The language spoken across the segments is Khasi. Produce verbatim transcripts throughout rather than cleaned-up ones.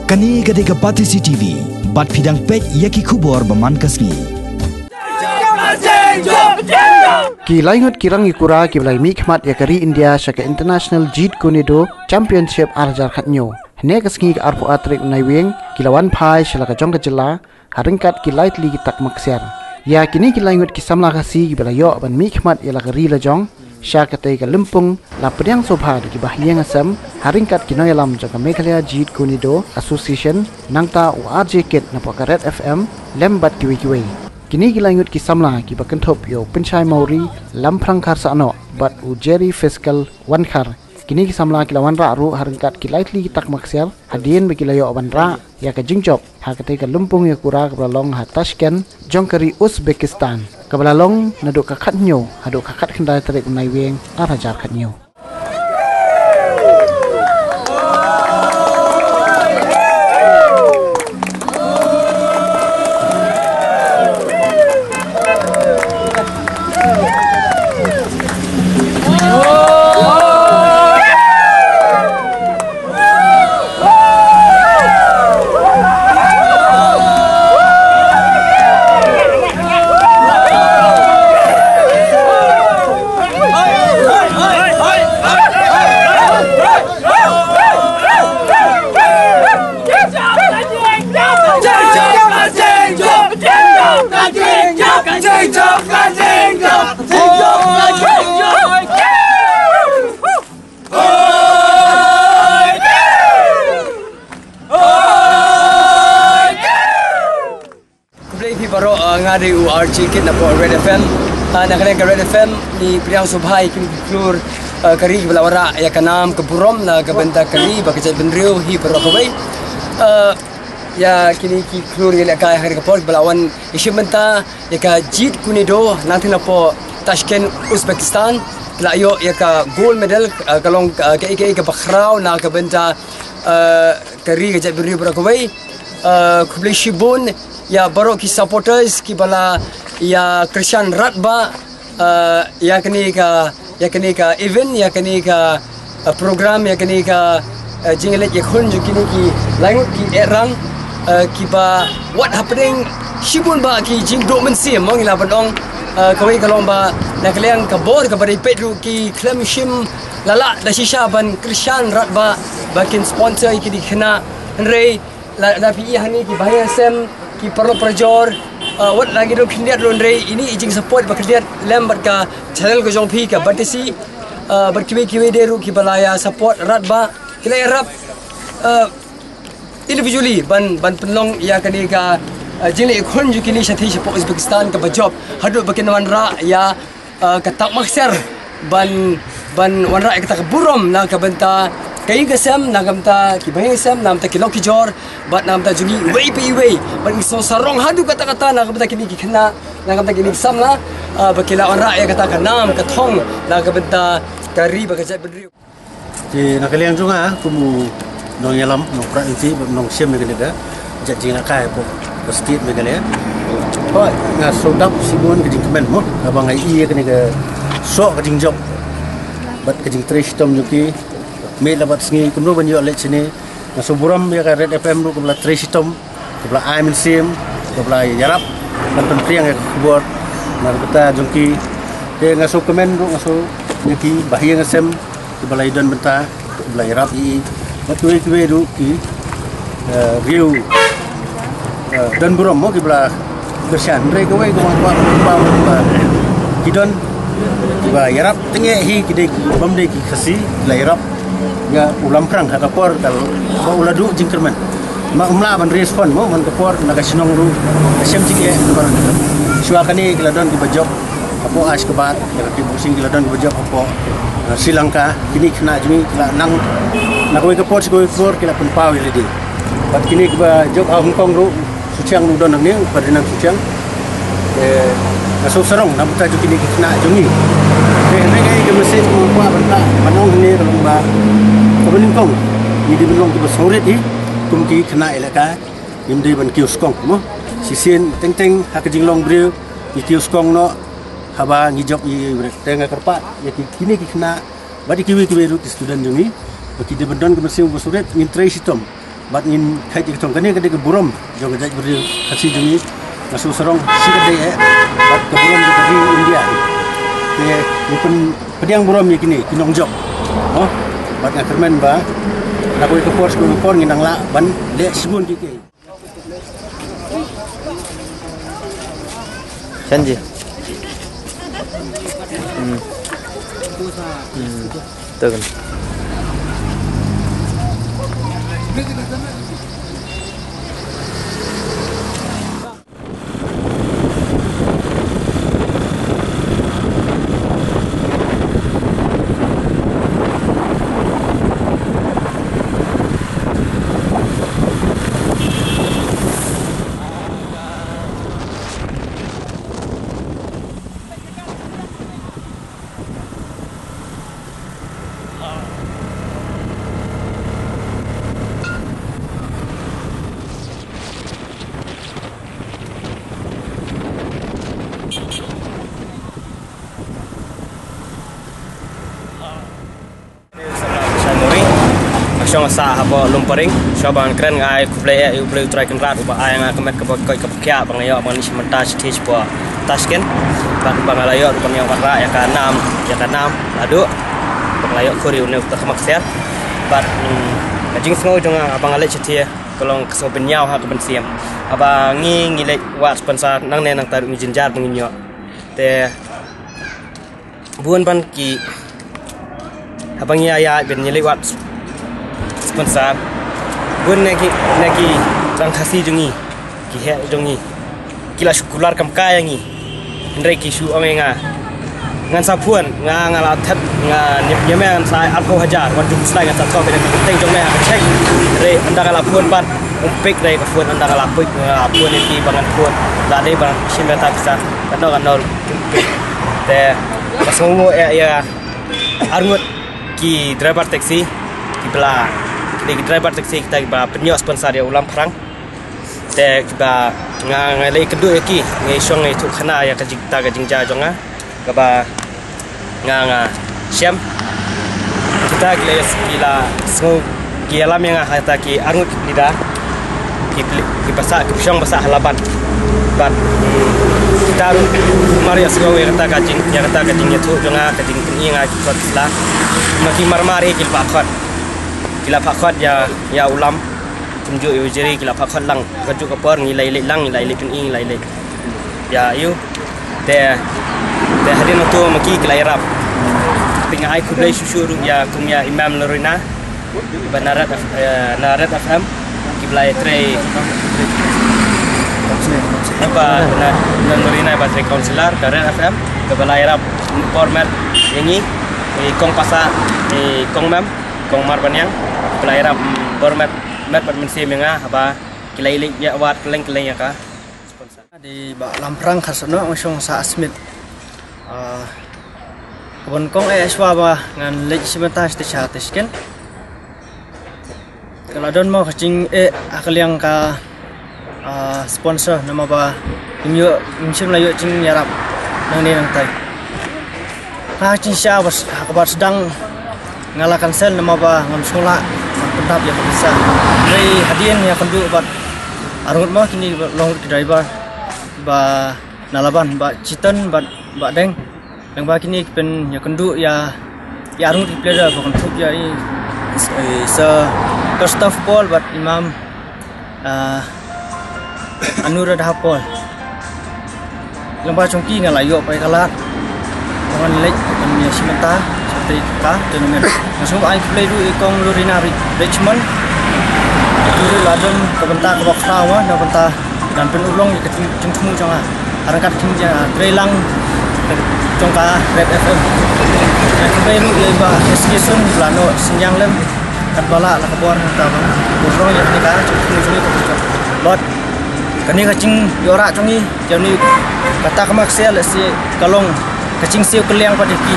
Kane ka dei ka Batesi T V, bad phi dang peit ïa ki khubor ba man ka sngi. Ki laingut ki rang ïa kura kiba la mihkhmat ïa ka ri India sha ka International Jeet Kune Do Championship ar hajar khatñiew. Hynne ka sngi ka arphew ar tarik u Naiwieng ki la wan phai sha la ka jong ka jylla ha ryngkat ki lai tylli ki takma ksiar. Ïa kine ki laingut ki samla Khasi kiba la ïoh ban mihkhmat ïa la ka ri la jong sha katei ka lympung la pdiang sngewbha da ki bahaïing hasem ha ryngkat ki nongïalam jong ka Meghalaya Jeet Kune Do Association, nangta u R J Kit napoh ka Red F M lem bad kiwei kiwei. Kine ki laingut ki samla kiba kynthup ïa u Pynshai Mawrie, Lamphrang Kharsahnoh bad u Jerry Fiskal Wankhar. Kine ki samla ki la wanrah ruh ha ryngkat ki lai tylli ki takma ksiar hadien ba ki la ïoh ban rah ïa ka jingjop ha katei ka lympung ïa kura kaba la long ha Tashkent jong ka ri Uzbekistan, kaba la long naduh ka khathynñiew haduh ka khatkhyndai tarik u Naiwieng ar hajar khathynñiew. Khublei phi baroh, ah, nga dei u R J Kit napoh Red F M. Ah, na kane ka Red F M ngi pdiang sngewbha ïa kine ki khlur, ah, ka ri kiba la wanrah ïa ka nam ka burom na ka bynta ka ri bad ka jaitbynriew hi baroh kawei. Ah, ïa kine ki khlur ïalehkai ha kane ka por kiba la wan ïashim bynta ïa ka Jeet Kune Do nangta napoh Tashkent, Uzbekistan. Ki la ïoh ïa ka gold medal, ah, ka long, ah, kaei kaei kaba khraw na ka bynta, ah, ka ri ka jaitbynriew baroh kawei. Ah, khublei shibun ïa baroh ki supporters kiba la ïa kyrshan radbah, ah, ïa kane ka, ïa kane ka event, ïa kane ka, ah, program, ïa kane ka, ah, jingïaleit ïakhun jong kine ki laingut ki eh rang, ah, kiba wat hapdeng shibun bah ki jingduh mynsiem, mo, ngi lah ban ong, ah, kawei ka long ba na ka liang ka bor kaba dei peit ruh ki khlem shim la lah da shisha ban kyrshan radbah ba kin sponsor ïa kine ki khynnah. Hynrei la, la phi ïohi hangne ki bahaïing hasem, ki paralok parajor, ah, wat la ki don khyndiat ruh, hynrei ine i jingsupport ba khyndiat lem bad ka channel ka jong phi ka Batesi, ah, bad kiwei kiwei de ruh kiba la ïa support radbah, ki la ïarap, ah, individually ban, ban pynlong ïa kane ka, ah, jingleit ïakhun jong kine shathie shapoh Uzbekistan kaba jop haduh ba kin wanrah ïa, ah, ka takma ksiar ban, ban wanrah ïa kata ka burom na ka bynta ka ïing ka sem, na ka bynta ki bahaïing sem, na ka bynta ki lok ki jor bad na ka bynta jong ngi iwei pa iwei. Bad ngi sngewsarong haduh katta katta na ka bynta kine ki khynnah, na ka bynta kine ki samla, ah, ba ki la wanrah ïa kata ka nam ka thong na ka bynta ka ri bad ka jaitbynriew. Te na ka liang jong nga kum u nongïalam, nongpra inti, nongshim ïa kane ka jait jingïalehkai hapoh ka state Meghalaya. Hooid, nga sngewdap shibun ka jingkmen mo, haba nga ïohi ïa kane ka soh ka jingjop bad ka jingtrei shitom jong ki. Miet la bad sngi kumno ban ïoh leit shane. Nga sngewburom ïa ka Red F M ruh kaba la trei shitom, kaba la ai mynsiem, kaba la ïarap ban pynphriang ïa ka khubor na ka bynta jong ki. Te nga sngewkmen ruh, nga sngew ïa ki bahaïing hasem kiba la ïadon bynta, kiba la ïarap ïa i. Bad kiwei kiwei ruh ki, eh, riew, eh, don burom mo, kiba la kyrshan. Hynrei kawei ka wan kwah ban pynpaw ba ki don kiba ïarap tyngeh hi, ki dei ki bym dei ki Khasi, ki la ïarap ïa u Lamphrang ha ka por kaba u la duh jingkyrmen. Ma um lah ban respond mo, man ka por na ka shnong ruh ka shem jingeh na baroh. Shuwa kane ki la don kiba jop hapoh Ashgabat, ïa ka kickboxing ki la don kiba jop hapoh, uh, Sri Lanka. Kine ki khynnah jong ngi ki la nang na kawei ka por sha kawei ka por ki la pynpaw ïa lade. Bad kine kiba jop ha Hong Kong ruh, Suchiang ruh don hangne, u Ferdinand Suchiang. Te nga sngewsarong na bynta jong kine ki khynnah jong ngi. Te hynrei kaei ka message ba nga kwah ban, ban ong hangne ka long ba kaba nyngkong ngi dei ban long kiba sngewrit hi kum ki khynnah ïalehkai. Ngim dei ban kiew skong mo. Shisien teng teng ha ka jinglong briew ngi kiew skong noh haba ngi jop ïa i bret. Te nga kyrpad ïa ki, kine ki khynnah bad ïa kiwei kiwei ruh ki student jong ngi ba ki dei ban don ka mynsiem ba sngewrit, ngin trei shitom. Bad ngin khait ïa ka thong, kane ka dei ka burom jong ka jaitbynriew Khasi jong ngi. Nga sngewsarong shikatdei eh bad ka burom jong ka ri India. Te ngi pyn, pdiang burom ïa kine ki nongjop. Mo? Bad nga kyrmen ba na kawei ka por sha kawei ka por ngin nang lah ban leh shibun kiei kiei. Shanji. Hmm. Hmm. Tuh kan. Sha Nuri, nga shong sah hapoh Lumparing, shuwa ban kren nga ai khublei ïa U Blei U Trai Kynrad uba ai nga ka met kaba koit kaba khiah ba nga ïoh ban leit shim bynta shathie shapoh Tashkent. Bad ba nga la ïoh ruh ban ïoh wanrah ïa ka nam, ïa ka nam naduh ba nga la ïoh khur ïa une uta ka maksiat. Bad, mm, ka jingsngew jong nga ba nga leit shathie ka long ka sngewbha ñiaw ha ka mynsiem. Haba ngi, ngi leit wad sponsor nangne nangta ruh ngi jynjar ba ngin ïoh. Te bun ban ki, haba ngi ïa, ïa ban ïa leit wad sponsor, bun na ki, na ki rang Khasi jong ngi, ki heh jong ngi, ki la shu kular kam kai ïa ngi. Hynrei ki shu ong ïa nga, ngan sa phone, nga, nga la thet, nga ñiam, ñiam ngan sa ai arphew hajar, wat ju khuslai, ngan sa thoh beit ïa ka kyrteng jong me ha ka cheque. Hynrei ynda nga la phone pat, um pick re ka phone, ynda nga la pick, nga la phone ïa ki ba ngan phone. La dei ba shim ïa ta pisa, katno katno ruh kim pick. Te nga sngewnguh ïa, ïa arngut ki driver taxi kiba la, ki dei ki driver taxi kita kiba pynïoh sponsor ïa u Lamphrang. Te kiba nga, nga la ïakynduh ïa ki, nga ïashong, nga ïathuh khana ïa ka jing, ta ka jingjia jong nga kaba nga, nga shem. Kita ki la, ki la sngew, ki ïalam ïa nga ha kita ki arngut ki leader, ki pli-, ki basa, ki shong basa ha Laban. Bad, hmm, kita ruh mar ïa sngew ïa kata ka jing, ïa kata ka jingïathuh jong nga, ka jingpyni ïa nga ki khot ki sla. Ma ki mar mar ïa ki la phah khot. Ki la phah khot ïa, ïa u Lam. Kumjuh ïa u Jeri ki la phah khot lang. Kajuh ka por ngi la ïaleit lang, ngi la ïaleit pyni, ngi la ïaleit ïa u. Te, te hadien nangto ma ki ki la ïarap. Te nga ai khublei shuh shuh ruh ïa kum ïa i Ma'am Lorena ba na Red F-, eh, na Red F M kiba la ïatrei, ba na, na Lorena ba trei councillor ka Red F M, kaba la ïarap bor met ïa ngi, i Kong Pasa, i Kong Mem, Kong Marbaniang, kiba la ïarap, mm, bor met, met bad mynsiem ïa nga haba ki la ïaleit ïa wad kylleng kylleng ïa ka sponsor. Dei Bah Lamphrang Kharsahnok, nga shong sah Smit. Ah, kaba nyngkong eh shuwa ba ngan leit shim bynta sha Tashkent, ka la don mo ka jingeh ha ka liang ka, ah, sponsor, namar ba ngim ïoh, ngim shym la ïoh jingïarap nangne nangtai. Ha ka jingshisha ba s-, ha kaba sdang nga la cancel namar ba ngam sngewlah ban pyndap ïa ka pisa. Hynrei hadien ïakynduh bad arngut mo kine ba long ki driver ba na Laban, Bah Chiton bad Bah Deng. Lyngba kine ki pynïakynduh ïa, ïa arngut ki pleader ba kynthup ïa i, i Sir Christoph Paul bad i Ma'am, ah, Anuradha Paul. Lyngba jong ki nga la ïoh paidbah ka lad ba ngan leit ban ïashim bynta sha kata ka tournament. Nga sngewbha ai khublei ruh ïa i Kong Lorena Ri-, Richmond. Ïa ki ruh la don ka bynta kaba khraw na ka bynta ban pynurlong ïa ka jing-, jingthmu jong nga ha ryngkat ka jingtrei lang jong ka Red F M. Nga khublei ruh ïa i Bah S K Sun ba la noh synñiang lem katba lah la ka bor nangta ban pynurlong ïa kane ka jingthmu jong ngi ka bynta. Bad kane ka jingïoh rah jong ngi, jong ngi, kata ka maksiat lehse ka long ka jingsiew kylliang pat ïa ki.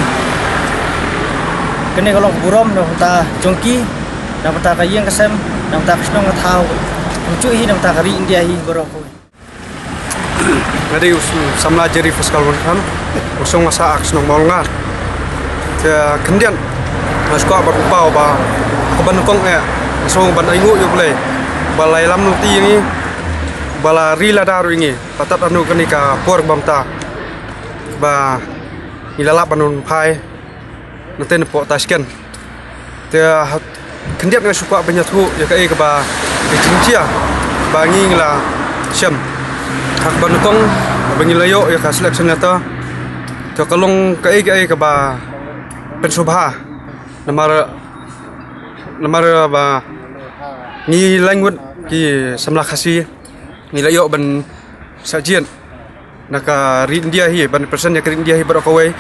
Kane ka long ka burom na ka bynta jong ki, na ka bynta ka ïing ka sem, na ka bynta ka shnong ka thaw, kumjuh hi na ka bynta ka ri India hi baroh kawei. Nga dei u s-, samla Jeri Pascal Wonrhan, u shong sah ha ka shnong Mawlyngar. Te khyndiat nga sngewkwah ban pynpaw ba ha kaba nyngkong eh nga sngew ban ainguh ïa U Blei. Ba la ïalam lynti ïa ngi, ba la ri lada ruh ïa ngi, ba tad hanu kane ka por ba mynta ba ngi la lah ban wan phai nangta napoh Tashkent. Te ha khyndiat nga shu kwah ban ïathuh ïa kaei kaba ka jingjia ba ngi ngi la shem ha kaba nyngkong ba ngi la ïoh ïa ka selection letter. Te ka long kaei kaei kaba pynsngewbha namar namar ba ngi laingut ki samla Khasi ngi la ïoh ban shah jied na ka ri India hi, ban represent ïa ka ri India hi baroh kawei.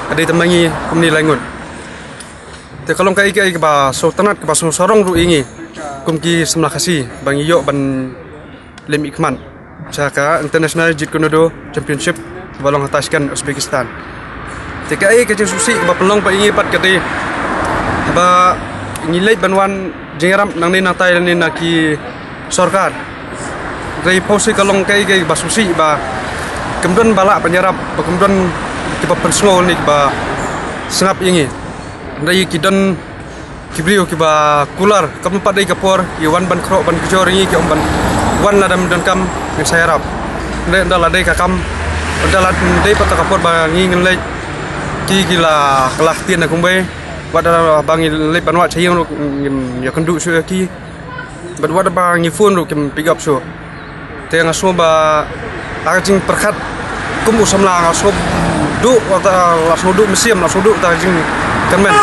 Ka dei tang ma ngi kumne laingut. Te ka long kaei kaei kaba sngewtynnat kaba sngewsarong ruh ïa ngi kum ki samla Khasi ba ngi ïoh ban leh mihkhmat sha ka International Jeet Kune Do Championship ba long ha Tashkent, Uzbekistan. Te kaei ka jingsngewsih kaba pynlong pat ïa ngi pat ka dei ba ngi leit ban wan jingïarap nangne nangtai lane na ki sorkar. Hynrei pawsei ka long kaei kaei ba sngewsih ba kam don ba lah ban ïarap, ba kam don kiba pynsngew ne kiba sngap ïa ngi. Hynrei ki don ki briew kiba kular, kam pat dei ka por ïa wan ban khroh ban kjor ïa ngi, ki ong ban wan lada men donkam ngin sa ïarap. Hynrei ynda la dei ka kam, ynda la dei pat ka por ba ngi ngin leit, ki ki la, la ktien na kumwei. Wat haba ngi leit ban wad sha ïing ruh ngim ïakynduh shuh ïa ki. Bad wat haba ngi phone ruh kim pick up shuh. Te nga sngew ba ha ka jingpyrkhat kum u samla nga sngew duh, wat la sngew duh mynsiem, la sngew duh da ka jingkyrmen.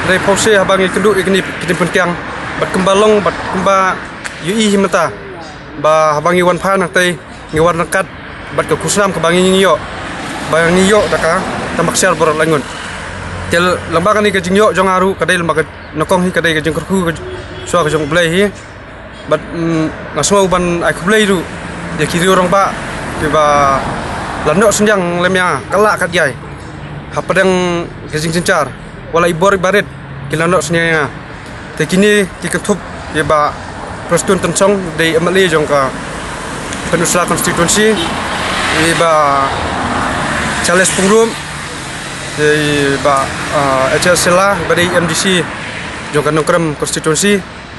Hynrei pawsei haba ngi kynduh ïa kine ki jingpynkiang bad kumba long bad kumba ïohi hi mynta ba haba ngi wan phai nangtai ngi wan ryngkat bad ka khusnam kaba ngi ïoh, ba ngi ïoh da ka tang ba ksiar baroh laingut. Te lyngba kane ka jingïoh jong nga ruh ka dei lyngba ka nyngkong hi, ka dei ka jingkyrkhu ka shuwa ka jong U Blei hi. Bad, mm, nga sngew ban ai khublei ruh ïa ki riew rangbah kiba la noh synñiang lem ïa nga, ka lah ka jai hapdeng ka jingjynjar, wat la i bor i barit ki la noh synñiang ïa nga. Te kine ki kynthup ïa i Bah Prestone Tynsong, dei M L A jong ka Pynursla constituency, i Bah Charles Pyngrope, i Bah, ah, H L Sela ba dei M D C jong ka Nongkrem constituency.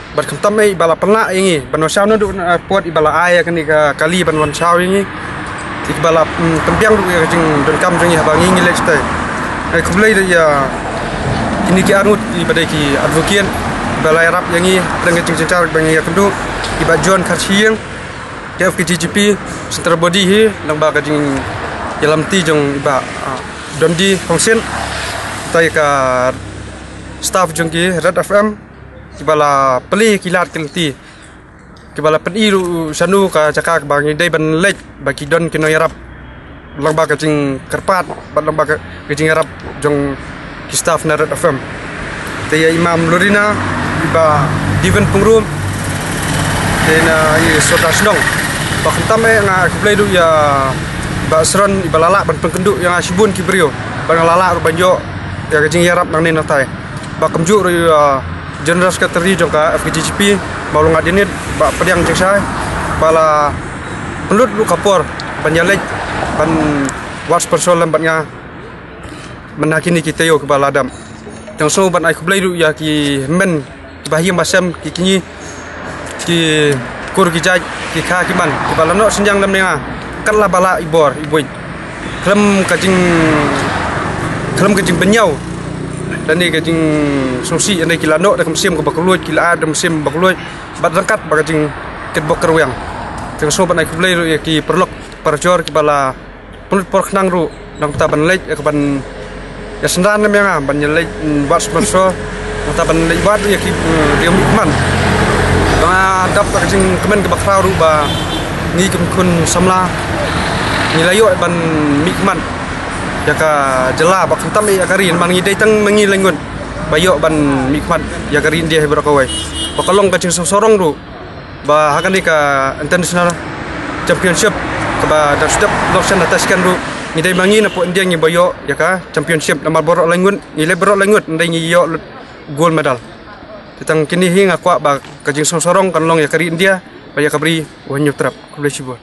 Bad khamtam eh i ba la pynlah ïa ngi ban wan shaw naduh na airport, i ba la ai ïa kane ka kali ban wan shaw ïa ngi. I ba la, mm, pynbiang ruh ïa ka jingdonkam jong ngi haba ngi ngi leit shatai. Ai khublei ruh ïa kine ki arngut, i ba dei ki advocate ba la ïarap ïa ngi hapdeng ka jingjynjar ba ngi ïakynduh, i Bah John Kharshieñ, K F K J G P central body hi, lyngba ka jingïalam lynti jong i Bah, ah, Dondi Hongsit, utai ka staff jong ki Red F M, kiba la plie ki lad ki lynti, kiba la pyni ruh shano ka jaka kaba ngi dei ban leit, ba ki don ki nongïarap lyngba ka jingkyrpad bad lyngba ka, ka jingïarap jong ki staff na Red F M. Te ïa i Mam Lorina, i Bah Divin Pyngrope, te na i Sordar Shnong. Ba khamtam eh nga khublei ruh ïa Bah Sron, i ba la lah ban pynkynduh ïa nga shibun ki briew ba nga la lah ruh ban ïoh ïa ka jingïarap nangne nangtai. Ba kumjuh ruh ïa General Secretary jong ka F K J G P, Bah Longdinit, Bah Pdiang Jingshai, ba la pynlut ruh ka por ban ïaleit ban wad sponsor lem bad nga mynta kine ki taïew kiba la dep. Te nga sngew ban ai khublei ruh ïa ki hynmen, ki bahaïing bahasem, ki kñi, ki kur ki jait, ki kha ki man, kiba la noh synñiang lem ïa nga, katba la i bor i buit, khlem ka jing, khlem ka jingbynñiaw lane ka jingsngewsih, lane ki la noh da ka mynsiem kaba kylluid, ki la ai da ka mynsiem ba kylluid bad ryngkat bad ka jingkitbok kyrwiang. Te nga sngew ban ai khublei ruh ïa ki paralok parajor kiba la pynlut por khnang ruh nangta ban leit, eh, ban ïasynran lem ïa nga ban ïaleit, mm, wad sponsor, nangta ban leit wad ïa ki, mm, riew mihkhmat. Ba nga dap ka jingkmen kaba khraw ruh ba ngi kum khun samla ngi la ïoh ban mihkhmat ïa ka jylla bad khamtam ïa ka ri, namar ngi dei tang ma ngi laingut ba ïoh ban mihkhmat ïa ka ri India hi baroh kawei. Ba ka long ka jingsngewsarong ruh ba ha kane ka International Championship kaba dang shu dep long shen ha Tashkent ruh, ngi dei ma ngi napoh India ngi ba ïoh ïa ka championship, namar baroh laingut ngi leh, baroh laingut ngi dei ngi ïoh lut gold medal. Te tang kine hi nga kwah ba ka jingsngewsarong kan long ïa ka ri India bad ïa ka bri u Hynñiewtrep. Khublei shibun.